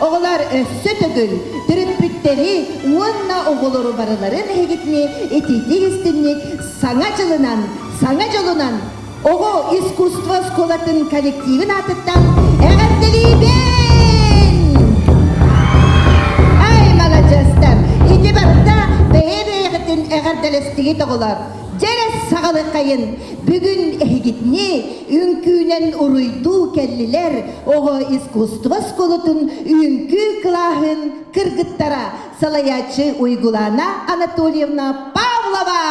Оҕолор өссө төгүл төрөппүттэри уонна оҕолору барыларын эһигитини итиитик истинник Саҥа дьылынан, саҥа дьолунан оҕо искусство оскуолатын коллективын аатыттан эҕэрдэлиибин! Ай, маладьыастар! Ити барыта бэйэ-бэйэҕитин эҕэрдэлэстигит оҕолор. Дьэрэ саҕалыкайын бүгүн эһигитини үҥкүүнэн уруйдуу кэллилэр оҕо искусство оскуолатын үҥкүү кылааһын кыргыттара салайааччы Уйгулаана Анатольевна Павлова!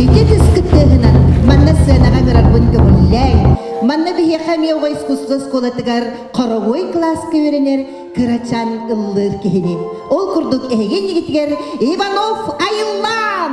Ити түскүттыһынан манна сценаҕа ыҥырарбын көҥүллээҥ. Манна биһиэхэ эмиэ оҕо искусство оскуолатыгар хоровой кылааска үөрэнэр кырачаан ыллыыр киһини. Ол курдук эһиги иннигитигэр Иванов Айыллаан!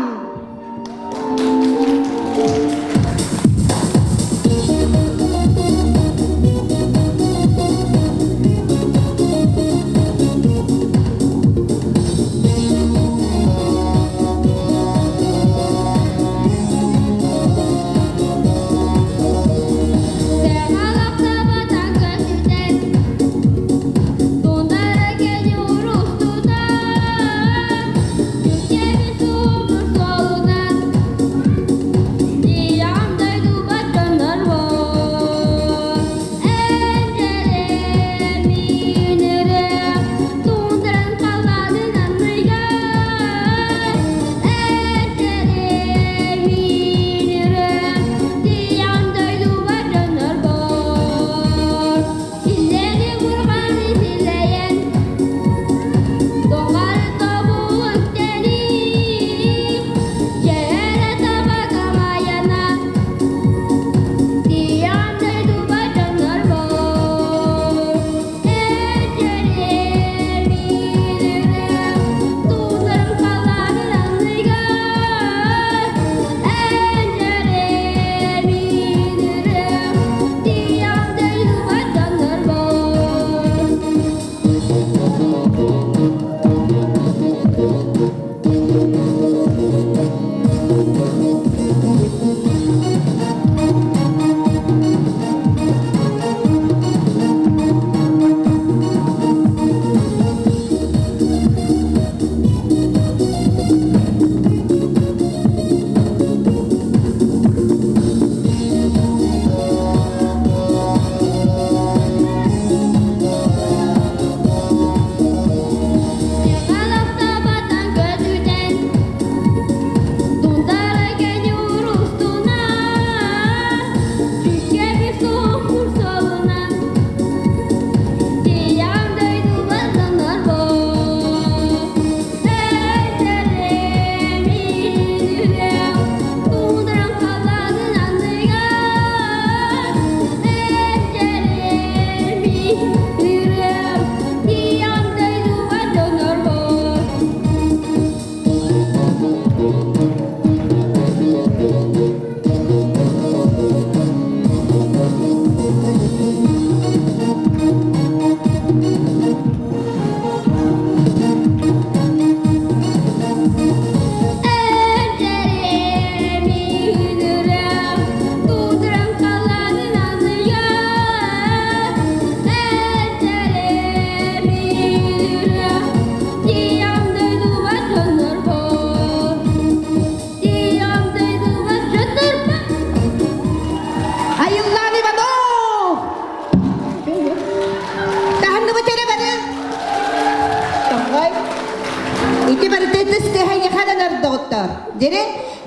Ити барыта ытыс тыаһа доҕоттоор. Дьэрэ,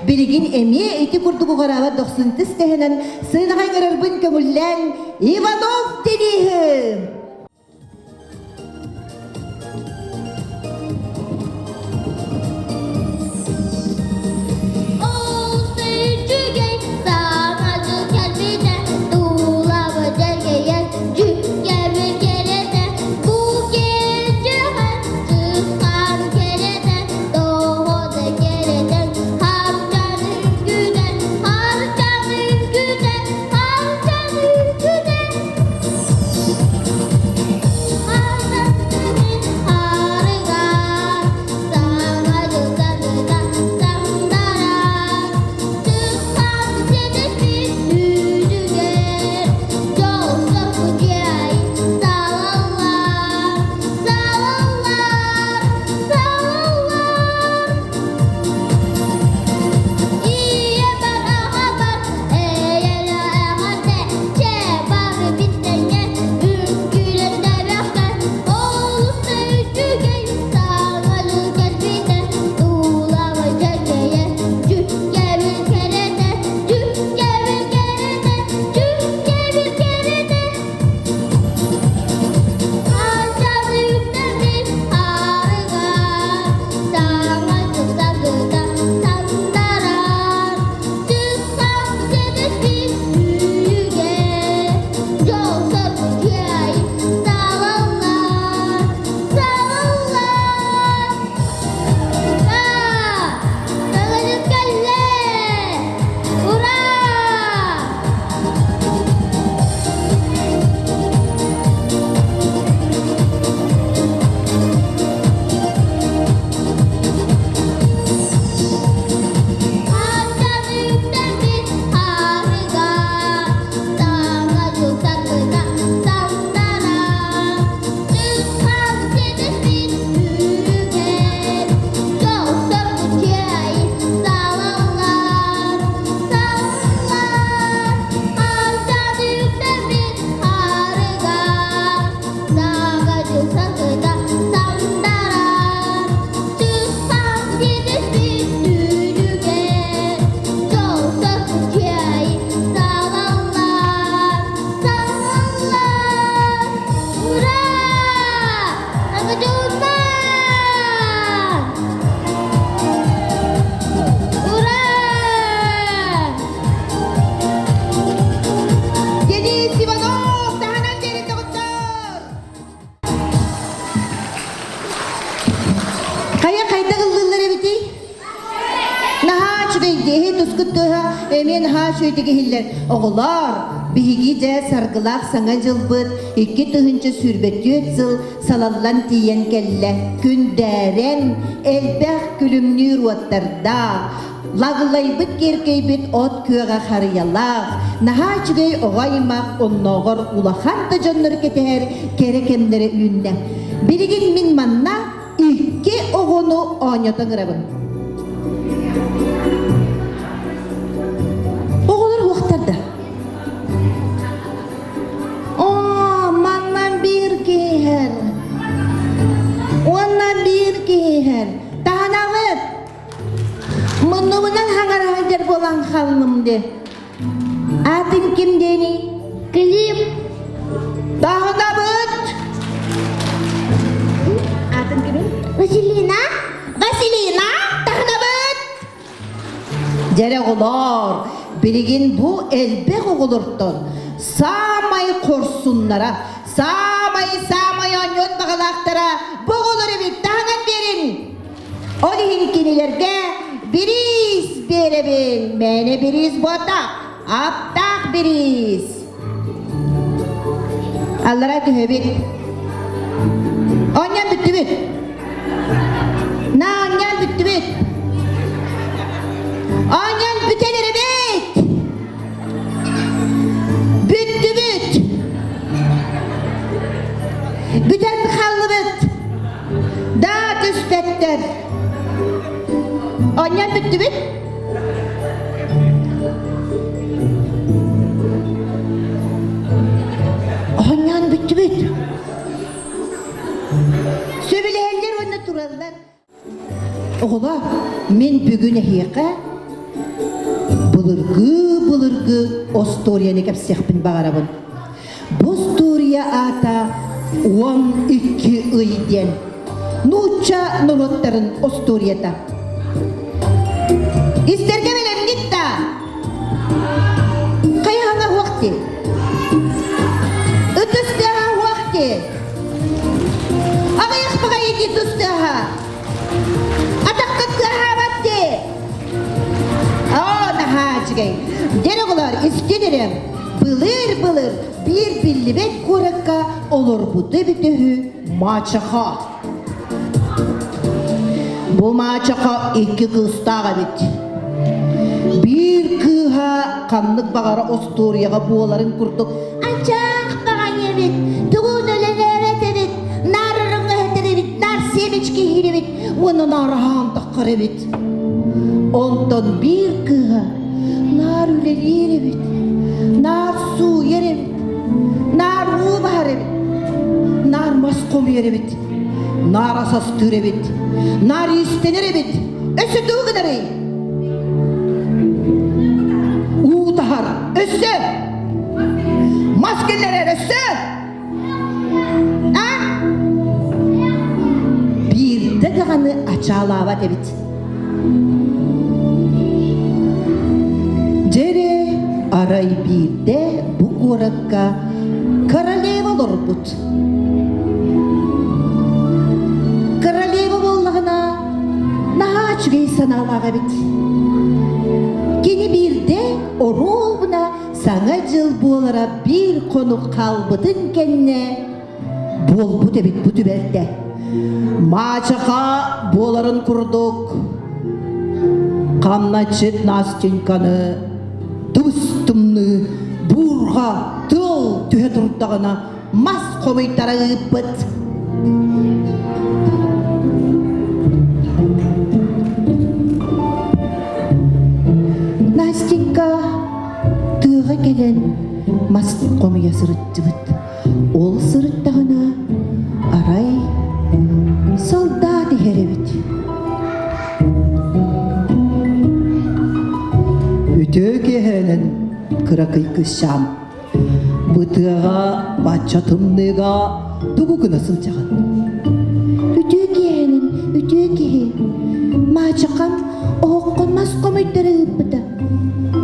билигин эмиэ ити курдук уҕараабат дохсун тыс тыаһынан сыанаҕа ыҥырарбын көҥүллээн Иванов Дениһы! Денис Иванов таһынан диэри доҕоттор! Хайа хайдах ыллыыллар эбитий? Наһаа үчүгэй диэһи тускут тыаһа эмиэ наһаа үчүгэйдик иһиллэр. Оҕолоор, биһиги дьэ саргылаах саҥа дьылбыт 2024 сыл салаллан тиийэн кэллэ. Күндээрэн, элбэх күлүмнүүр уоттардаах, лаглайбыт киэркэйбит от күөҕэ харыйалаах, наһаа үчүгэй оҕо аймах оннооҕор улахан да дьоннору кэтэһэр кэрэ кэмнэрэ үүннэ. Билигин мин манна икки оҕону оонньото ыҥырабын. Оҕолор уохтар да. Оо, манна биир киһи Уонна биир киһи Таһанабыт! Муннубунан хаҥара сылдьар буолан халлым де. Аатын ким диэний? Клим. Таһынабыт! Аатын кимий? Василина. Василина, таһынабыт! Дьэрэ оҕолоор, билигин бу элбэх оҕолортон саамай хорсуннара, саамай-саамай оонньуон баҕалаахтара бу оҕолор эбит, таһынан биэрин! Ол иһин кинилэргэ бириис биэрэбин, мээнэ бириис буотах, аптаах бириис. Аллара түһэбит. Оонньоон бүттүбүт. На оонньоон бүттүбүт. Оонньоон бүтэн эрэбит. Бүттүбүт. Бүтэн хааллыбыт. Да түспэттэр. Оонньоон бүттүбүт? Оонньоон бүттүбүт. Сөбүлэһэллэр уонна тураллар. Оҕолор, мин бүгүн эһиэхэ былыргы-былыргы остуоруйаны кэпсиэхпин баҕарабын. Бу остуоруйа аата 12 ый диэн нуучча норуоттарын остуоруйата. Истэргэ бэлэмҥит да? Хайаһаҥа уох дии? Ытыс тыаһа уох дии? Аҕыйах баҕайы дии тус тыаһа? Атаххыт тыаһаабат дии? Оо, наһаа үчүгэй. Дьэ, оҕолор, истин эрэ. Былыр-былыр биир биллибэт куоракка олорбута эбитэ үһү мачеха. Бу мачеха икки кыыстаах эбит. Биир кыыһа ханнык баҕара остуоруйаҕа буоларын курдук «Ачаах баҕайы эбит, тугун үлэлээбэт эбит, наар ырыҥаһытар эбит, наар семечки иһир эбит уонна наар аһаан таххар эбит». Онтон биир кыыһа наар үлэлиир эбит, наар сууйар эбит, наар уу баһар эбит, наар мас хомуйар эбит, наар ас астыыр эбит, наар иистэнэр эбит. Өссө тугу гынарый? Уу таһар. Өссө! Мас киллэрэр өссө! А? Биирдэ даҕаны ачаалаабат эбит. Дьэрэ, арай биирдэ бу куоракка королева олорбут. Королева буоллаҕына наһаа үчүгэй санаалаах эбит. Кини биирдэ оруобуна Саҥа дьыл буолара биир хонук хаалбытын кэннэ буолбут эбит бу түбэлтэ. Маачаха буоларын курдук хамначчыт Настеньканы тус-тымныы буурҕа тыал түһэ турдаҕына мас хомуйтара ыыппыт. Настенька тыаҕа кэлэн мас хомуйа сырыттыбыт. Ол сырыттаҕына арай солдат иһэр эбит. Үтүө киэһэнэн кыракый кыысчаан Бытыаҕа бачча тымныыга тугу гына сылдьаҕын? Үтүө киэһэнин үтүө киһи. Маачахам оһоххо мас хомуйтара ыыппыта.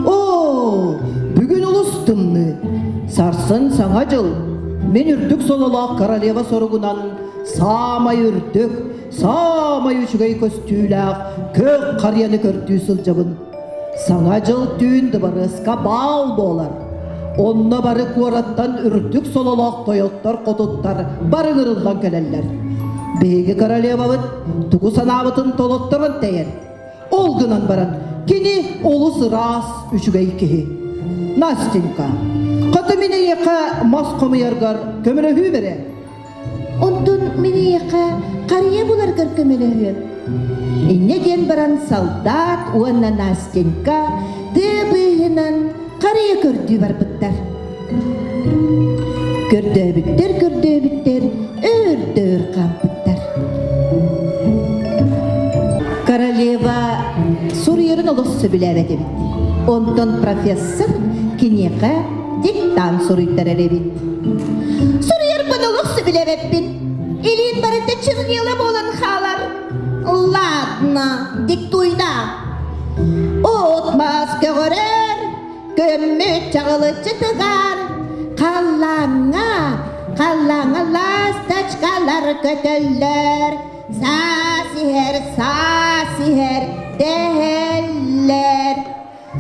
Оо, бүгүн олус тымныы. Сарсын Саҥа дьыл. Мин үрдүк сололоох королева соругунан саамай үрдүк, саамай үчүгэй көстүүлээх көк харыйаны көрдүү сылдьабын. Саҥа дьыл түүн дыбарыаска баал буолар. Онно бары куораттан үрдүк сололоох тойоттор-хотуттар бары ыҥырыллан кэлэллэр. Биһиги королевабыт тугу санаабытын толотторон тэйэр. Ол гынан баран кини олус ыраас, үчүгэй киһи. Настенька, хата мин эйиэхэ мас хомуйаргар көмөлөһүүм эрэ. Онтон мин эйиэхэ харыйа буларгар көмөлөһүөм. Инньэ диэн баран солдат уонна Настенька тыа быыһынан харыйа көрдүү барбыттар. Көрдөөбүттэр, көрдөөбүттэр, өөр да өр хаампыттар. Королева суруйарын олус сөбүлээбэт эбит. Онтон профессор киниэхэ диктант суруйтарар эбит. Суруйарбын олох сөбүлээбэппин. Илиим барыта чернила буолан хаалар. Ладно, диктуйда. От мас көҕөрөр, көммүт чаҕылыччы тыгар. Халлааҥҥа, халлааҥҥа ласточкалар көтөллөр. Саас иһэр, саас иһэр, дэһэллэр.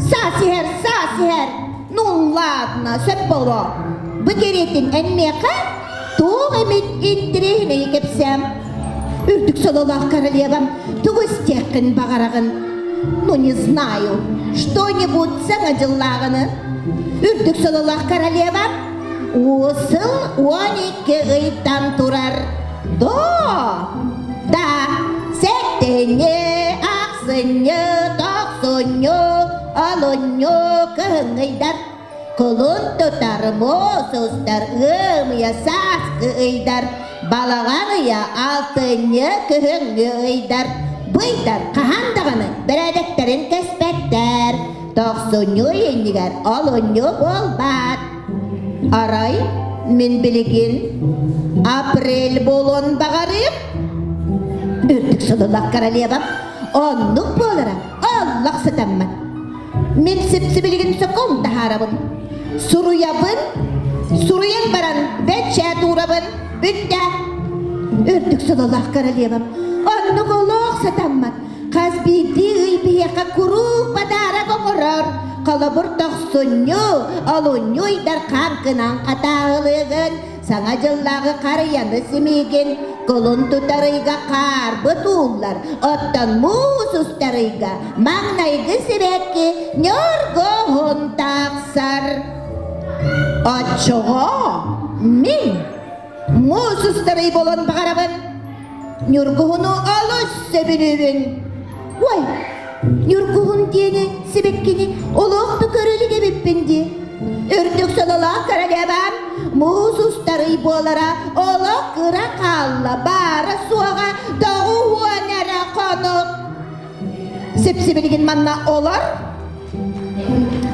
Саас иһэр, саас иһэр. Ну ладно, сөп буолуо. Бу кэриэтин эн миэхэ туох эмит интэриэһинэйи кэпсээм. Үрдүк сололоох королевам, тугу истиэххин баҕараҕын? Ну не знаю, что-нибудь саҥа дьыллааҕыны. Үрдүк сололоох королевам, сыл 12 ыйтан турар. Да, да, сэтинньи, ахсынньы, тохсунньу, олунньу кыһыҥҥыйдар, кулун тутар, муус устар, ыам ыйа сааскы ыйдар, балаҕан ыйа алтынньы күһүҥҥү ыйдар. Бу ыйдар хаһан даҕаны бэрээдэктэрин кэспэттэр. Тохсунньу иннигэр олунньу буолбат. Арай мин билигин апрель буолуон баҕарыым. Үрдүк сылылах королевам оннук буолара оллох сытаммын. Мин сипсибилигин сокуон таһаарабын. Суруйабын, суруйан баран бэчээт уурабын. Бүттэ. Үрдүк сололоох королевам, оннук олох сатаммат. Хас биирдии ый биһиэхэ куруук подарок оҥорор. Холобур тохсунньу, олунньу ыйдар хаанкынан хатааһылыыгын, Саҥа дьыллааҕы харыйаны симиигин, кулун тутар ыйга хаарбыт ууллар, оттон муус устар ыйга маҥнайгы сибэкки ньургуһун тахсар. Оччоҕо мин муус устар ый буолан баҕарабын. Ньургуһуну олус сөбүлүүбүн. Ой, Ньургуһун диэни сибэккини олох да көрө илик эбиппин дии. Үрдүк сололоох королевам муус устарый буолара олох кыра хаалла, баара-суоҕа 90 эрэ хонук. Сипсибилигин манна олор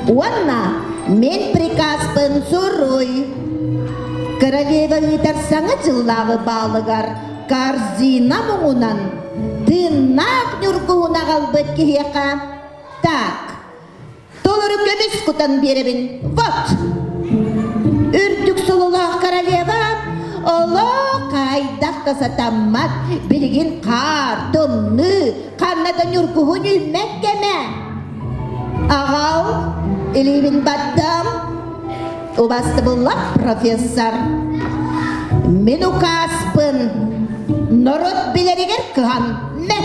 уонна мин приказпын суруй. Королева ыытар саҥа дьыллааҕы баалыгар корзина муҥунан тыыннаах ньургуһун аҕалбыт киһиэхэ так толору көмүс кутан биэрэбин вот үрдүк сололоох королева олох хайдах да сатаммат билигин хаар тымныы ханна да ньургуһун үүммэт кэмэ аҕал илиибин баттам Убастыбыллах профессор, мин укааспын норуот билэригэр кыһан мэ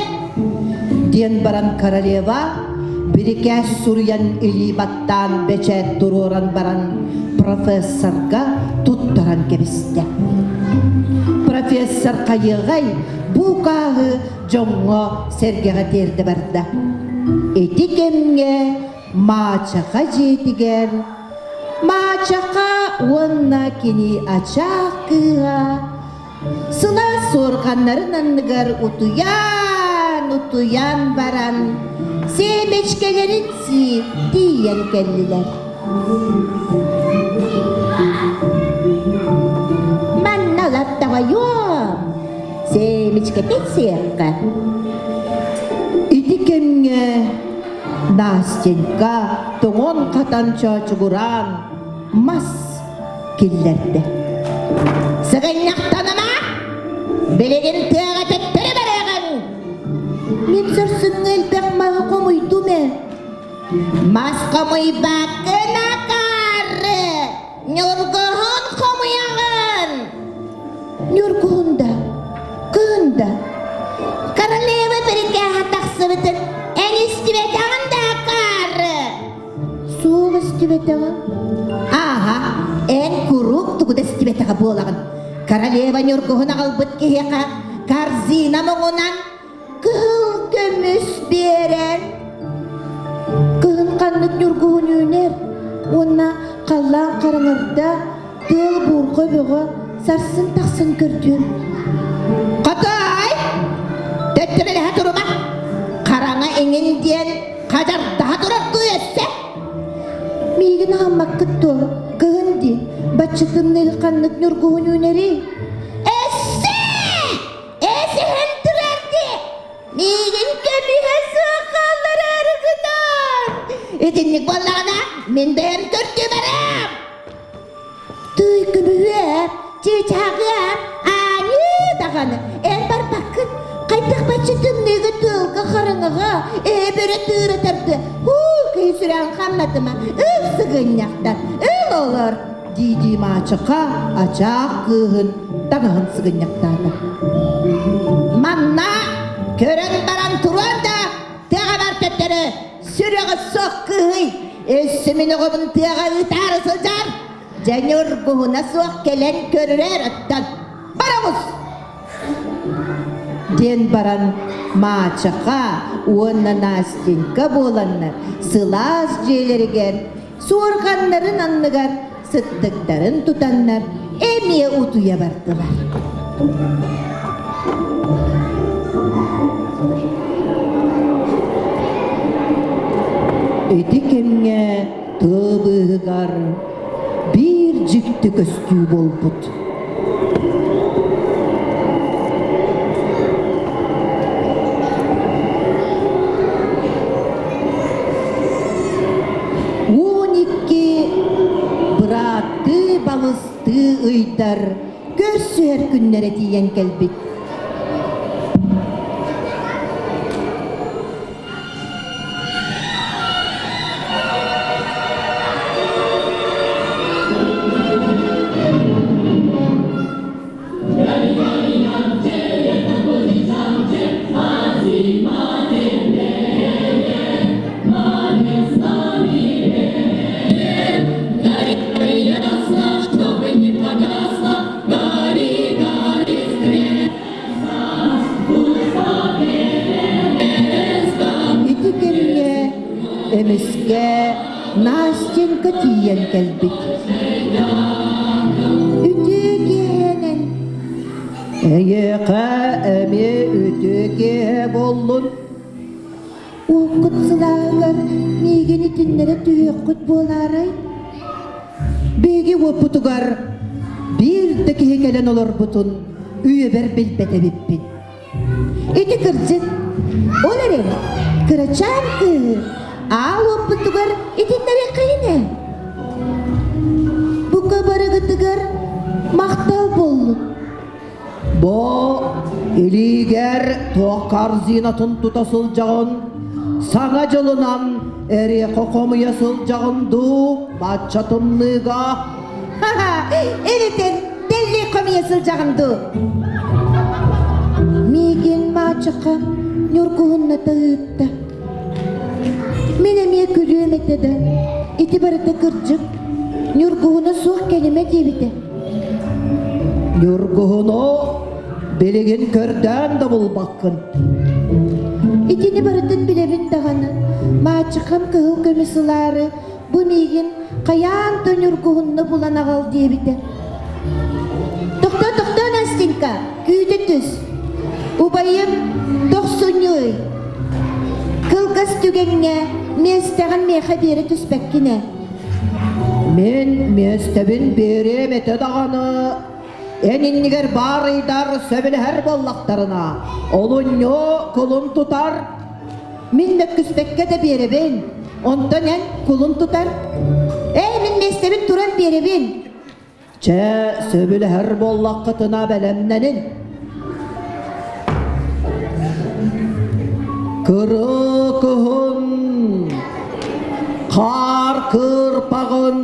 диэн баран королева бирикээс суруйан илии баттаан бэчээт туруоран баран профессорга туттаран кэбистэ. Профессор хайыаҕай бу укааһы дьоҥҥо сэргэҕэ тиэрдэ барда. Ити кэмҥэ Маачаха дьиэтигэр Маачаха уонна кини ачаах кыыһа сылаас суорҕаннарын анныгар утуйан-утуйан баран сиэмэчкэлэрин сии тиийэн кэллилэр. Манна латтаҕайуом, сиэмичкэтин сиэххэ. Ити кэмҥэ Настенька тоҥон-хатан чоочугураан мас киллэрдэ. Сыгынньахтаныма! Билигин тыаҕа төттөрү барыаҕыҥ! Мин сарсыҥҥы элбэх маһы хомуйдум ээ. Мас хомуйбаккын акаары! Ньургуһун хомуйаҕын! Ньургуһун да, кыһын да. Королева бирикээһэ тахсыбытын эн истибэтэҕин да акаары! Суох истибэтэҕим. Ааһа, эн куруук тугу да истибэтэҕэ буолаҕын. Королева Ньургуһун аҕалбыт киһиэхэ корзина муҥунан Кыһыл көмүс биэрэр. Кыһын ханнык ньургуһун үүнэр уонна халлаан хараҥарда, тыал буурҕа бөҕө сарсын тахсан көрдүөм. Хотоой! Төттөрөлөһө турума! Хараҥа иҥин диэн хадьардаһа турар дуу өссө? Миигин аһаммаккыт дуо? Кыһын дии, бачча тымныыга ханнык ньургуһун үүнэрий? Өссө! Эсиһэн турар дии! Миигин көмүһэ суох хааллараары гынан! Итинник буоллаҕына, мин бэйэм көрдүү барам! Тыый көмүһүөм, чыычааҕыам, ааныы даҕаны, эн барбаккын, хайдах бачча тымныыга тыалга хараҥаҕа эһэ бөрө тыыра тардыа, һуу, киһи сүрэҕин хамнатыма, ыл сыгынньахтан, ыл олор! дии-дии Маачаха ачаах кыыһын таҥаһын сыгынньахтаата. Манна көрөн баран туруон да тыаҕа бар төттөрү сүрэҕэ суох кыыһый өссө мин оҕобун тыаҕа ыытаары сылдьар дьэ ньургуһуна суох кэлэн көрүрээр оттон барабыз диэн баран Маачаха уонна Настенька буоланнар сылаас дьиэлэригэр суорҕаннарын анныгар сыттыктарын тутаннар эмиэ утуйа бардылар. Ити кэмҥэ тыа быыһыгар биир дьикти көстүү буолбут. 12 бырааттыы балыстыы ыйдар көрсүһэр күннэрэ тиийэн кэлбит. Ити кэмҥэ эмискэ Настенька тиийэн кэлбит. Үтүө киэһэнэн Эйиэхэ эмиэ үтүө киэһэ буоллун. Уоккут сылааһыгар миигин итиннэрэ түһүөххүт буолаарай? Биһиги уоппутугар биир да киһи кэлэн олорбутун үйэбэр билбэт эбиппин. Ити кырдьык. Ол эрэн, кырачаан кыыһы аал уоппутугар итиннэриэххэйин ээ. Бука барыгытыгар махтал буоллун. Бу илиигэр туох корзинатын тута сылдьаҕын? Саҥа дьылынан эриэхэ хомуйа сылдьаҕын дуу, бачча тымныыга? Эбэтэр дэллей хомуйа сылдьаҕын дуу? Миигин маачаха ньургуһунната ыытта. Мин эмиэ күлүөм этэ да, ити барыта кырдьык. Ньургуһуна суох кэлимэ диэбитэ. Ньургуһуну билигин көрдөөн да булбаккын. Итини барытын билэбин даҕаны, маачыкам кыһыл көмүс ылаары бу миигин хайаан да ньургуһунна булан аҕал диэбитэ. Тохтоо, тохтоо, Настенька, күүтэ түс. Убайым тохсунньуй. Кылгас түгэҥҥэ миэстэҕин миэхэ биэрэ түспэккин ээ. Мин миэстэбин биэриэм этэ даҕаны, эн иннигэр баар ыйдар сөбүлэһэр буоллахтарына, олунньу кулун тутар. Мин мөккүспэккэ да биэрэбин, онтон эн кулун тутар. Эй, мин миэстэбин туран биэрэбин. Чэ, сөбүлэһэр буоллаххытына бэлэмнэнин. Кырыы кыһын, хаар кырпаҕын,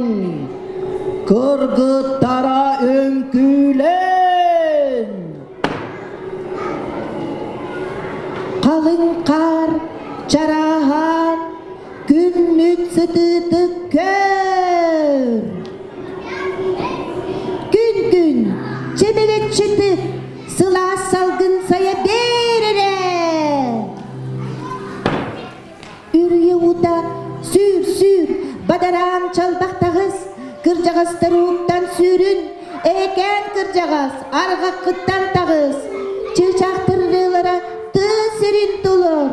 кыргыттара үҥкүүлэн! Халыҥ хаар чарааһаан, күммүт сытыытык көр! Күн-күн, чэмэлэччитик, сылаас салгын сайа бээр эрэ! Үрүйэ уута сүүр-сүүр, бадараан чалбах таҕыс, кырдьаҕастар ууттан сүүрүн, эһэкээн кырдьаҕас арҕаххыттан таҕыс, чыычаахтар ырыалара тыа сирин толор,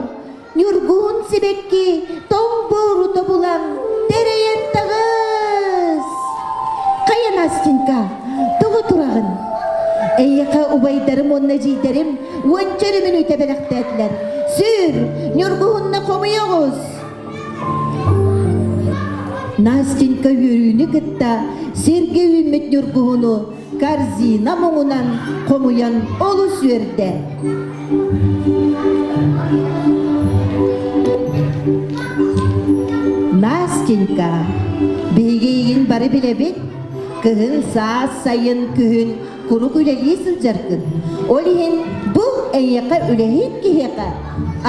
Ньургуһун сибэкки тоҥ буору тобулан тэрэйэн таҕыс! Хайа, Настенька, тоҕо тураҕын? Эйиэхэ убайдарым уонна эдьиийдэрим уонча эрэ мүнүүтэ бэлэхтээтилэр. Сүүр, Ньургуһунна хомуйа оҕус! Настенька үөрүүнү кытта сиргэ үүммүт ньургуһуну корзина муҥунан хомуйан олус үөрдэ. Настенька, биһиги эйигин бары билэбит. Кыһын, саас, сайын, күһүн куруук үлэлии сылдьаргын. Ол иһин бу эйиэхэ үлэһит киһиэхэ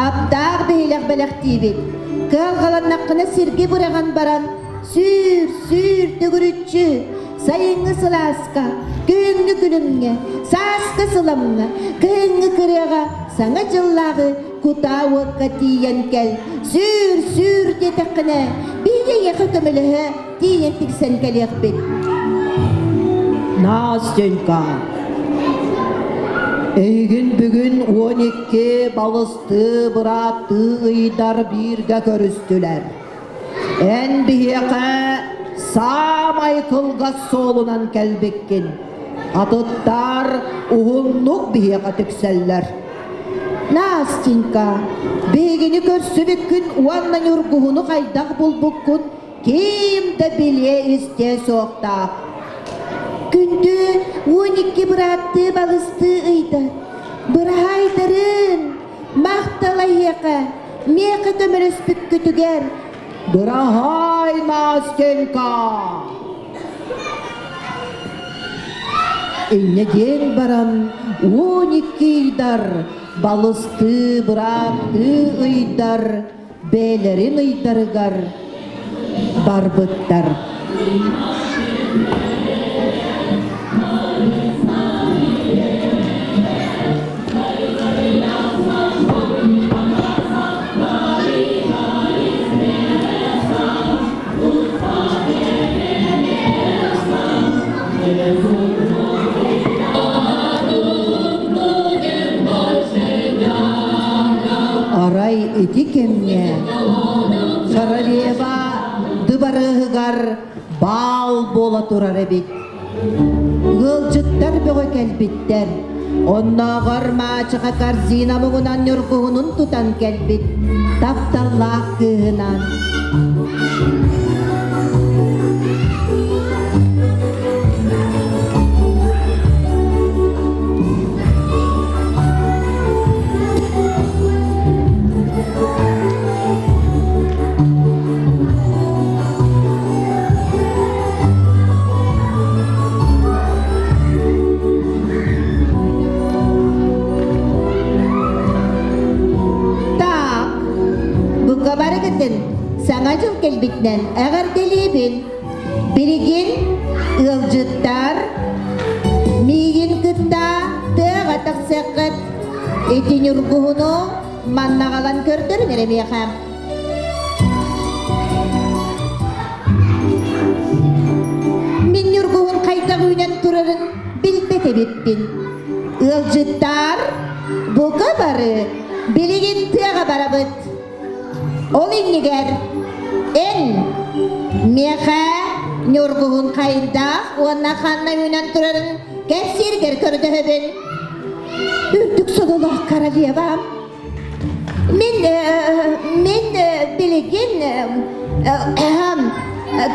аптаах биһилэх бэлэхтиибит. Кыалҕаланнаххына сиргэ быраҕан баран сүүр, сүүр төгүрүччү Сайыҥҥы сылааска, күһүҥҥү күлүмҥэ, сааскы сыламҥа, кыһыҥҥы кырыаҕа Саҥа дьыллааҕы кутаа уокка тиийэн кэл, сүүр, сүүр диэтэххинэ, биһиги эйиэхэ көмөлөһө тиийэн тиксэн кэлиэхпит. Настенька, эйигин бүгүн 12 балыстыы бырааттыы ыйдар бииргэ көрүстүлэр. Эн биһиэхэ саамай кылгас суолунан кэлбиккин. Атыттар уһуннук биһиэхэ тиксэллэр. Настенька, биһигини көрсүбүккүн уонна ньургуһуну хайдах булбуккун ким да билиэ-истиэ суохтаах. Күндү 12 бырааттыы балыстыы ыйдар, быраһаайдарын, махтал эйиэхэ, миэхэ көмөлөспүккүтүгэр. Быраһаай, Настенька! Инньэ диэн баран 12 ыйдар, балыстыы бырааттыы ыйдар бэйэлэрин ыйдарыгар барбыттар. Арай ити кэмҥэ королева дыбарыаһыгар баал буола турар эбит. Ыалдьыттар бөҕө кэлбиттэр. Оннооҕор маачаха корзина муҥунан ньургуһунун тутан кэлбит тапталлаах кыыһынан. Так, бука барыгытын Саҥа дьыл кэлбитинэн эҕэрдэлиибин. Билигин ыалдьыттар миигин кытта тыаҕа тахсыаххыт. Ити ньургуһуну манна аҕалан көрдөрүҥ эрэ миэхэ. Мин ньургуһун хайдах үүнэн турарын билбэт эбиппин. Ыалдьыттар, бука бары билигин тыаҕа барабыт. Ол иннигэр эн миэхэ ньургуһун хайдах уонна ханна үүнэн турарын кэпсииргэр көрдөһөбүн. Үрдүк сололоох королевам, мин мин билигин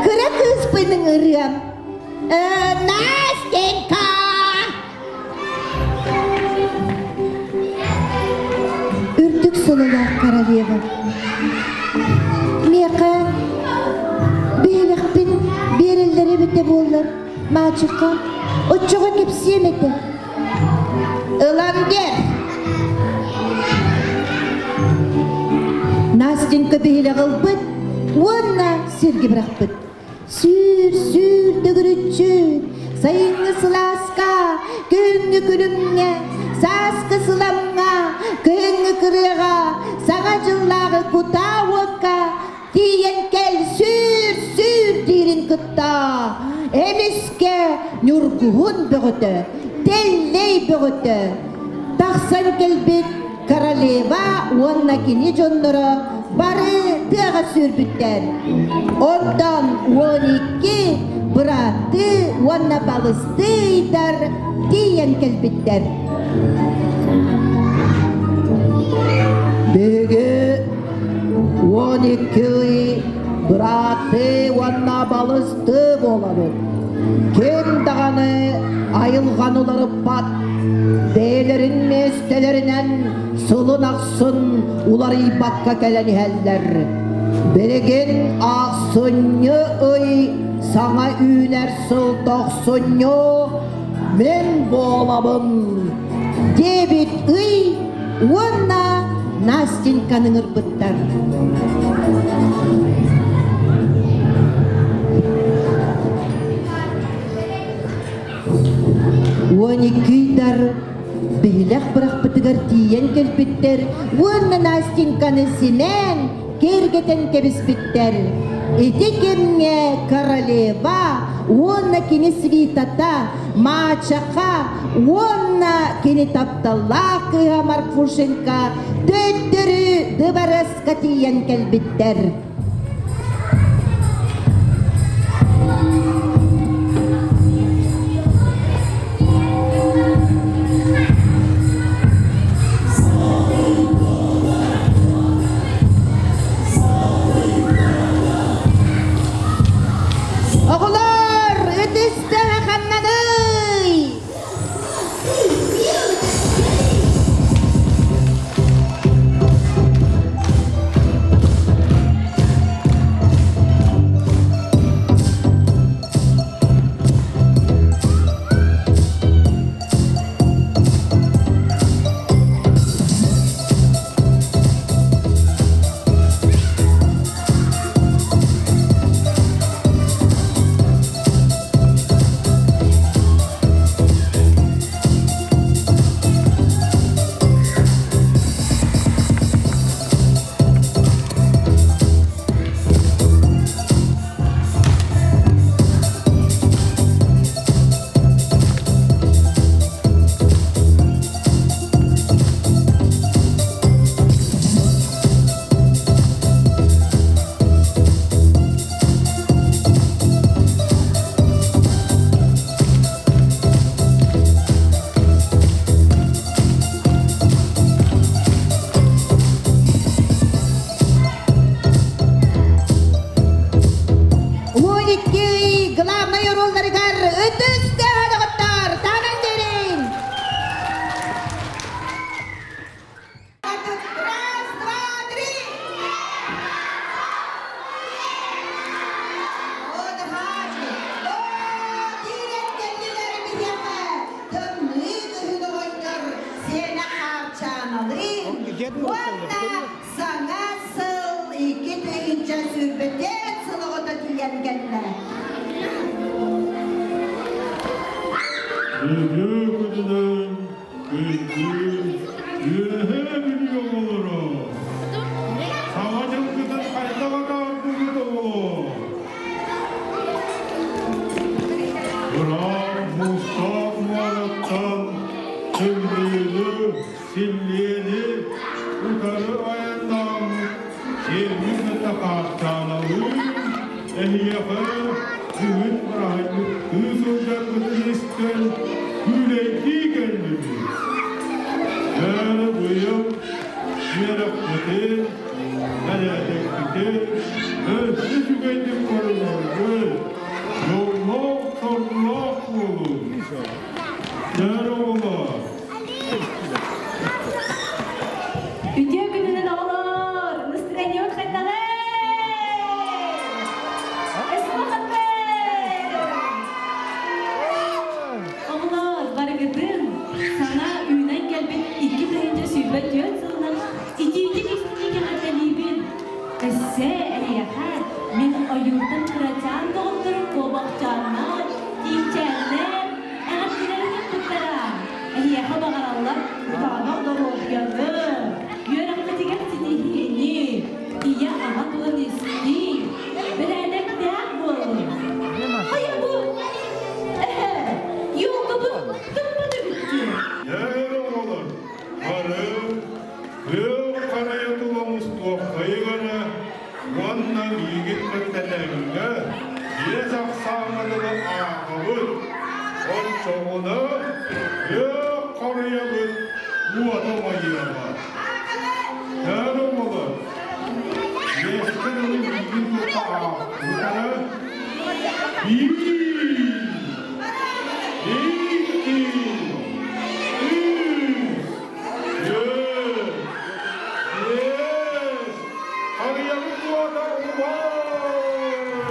кыра кыыспын ыҥырыам. Настенька! Үрдүк сололоох королева. Миэхэ биһилэхпин биэрэллэрэ эбитэ буоллар, маачыка, оччоҕо кэпсиэм этэ. Ылан биэр. Настенька биһилэх ылбыт уонна сиргэ бырахпыт. Сүүр, сүүр төгүрүччү, сайыҥҥы сылааска, күһүҥҥү күлүмҥэ, сааскы сыламҥа, кыһыҥҥы кырыаҕа, саҥа дьыллааҕы кутаа уокка тиийэн кэл, сүүр, сүүр диирин кытта эмискэ ньургуһун бөҕөтө, тэллэй бөҕөтө тахсан кэлбит Королева уонна кини дьонноро бары тыаҕа сүүрбүттэр. Онтон 12 бырааттыы уонна балыстыы ыйдар тиийэн кэлбиттэр. Биһиги 12 ый бырааттыы уонна балыстыы буолабыт. Ким даҕаны айылҕаны уларыппат, бэйэлэрин миэстэлэринэн сылын ахсын уларыйбакка кэлэн иһэллэр. Билигин ахсынньы ый саҥа үүнэр сыл тохсунньу мин буолабын диэбит ый уонна Настеньканы ыҥырбыттар. 12 ыйдар биһилэх бырахпытыгар тиийэн кэлбиттэр уонна Настеньканы симээн, киэргэтэн кэбиспиттэр. Ити кэмҥэ королева уонна кини свитата Маачаха уонна кини тапталлаах кыыһа Марфушенька төттөрү дыбарыаска тиийэн кэлбиттэр. Уонна саҥа сыл 2024 сыл оҕото тиийэн кэллэ. Үтүө күнүнэн күндү Үөһээ Бүлүү оҕолоро! Саҥа дьылгытын хайдах атаардыгыт оҕолор? Ыраах муустаах муораттан тымныыны, силлиэни утары айаннааммыт сиэрбин кытта хаахтааналыын эһиэхэ бүгүн бырааһынньыктыы сылдьаргытын истэн күүлэйдии кэллибит. Бары быйыл үөрэхпитин, бэрээдэкпитин өссө үчүгэйдик көрүнэргит, дьоллоох-соргулаах буолуҥ. Дьэ оҕолор! Үтүө күнүнэн оҕолор! Настроениебыт хайдаҕый? Оҕолор, барыгытын саҥа үүнэн кэлбит 2024 сылынан итиитик истиҥник эҕэрдэлиибин! Өссө эһиэхэ мин ойууртан кырачаан доҕотторум куобахчааннар, тииҥчээннэр эҕэрдэлэрин ыппыттара. Эһиэхэ баҕараллар кытаанах доруобуйаны, үөрэххитигэр ситиһиини, ийэ-аҕа тылын истии, бэрээдэктээх буолун. Хайа бу? Эһэ, елкабыт тыммыт эбит Дьэ оҕолор, бары күөх харайа тула мустуоххайыҥ эрэ уонна миигин кытта тэҥҥэ биэс ахсааҥҥа дылы ааҕабыт. Оччоҕуна күөх харайабыт уота умайыаҕа. Эр оҕолор, биэскэ дылы миигин кытта аахпыт эрэ. Биир, икки, үс, түөрт, биэс, Харыйабыт уота умай!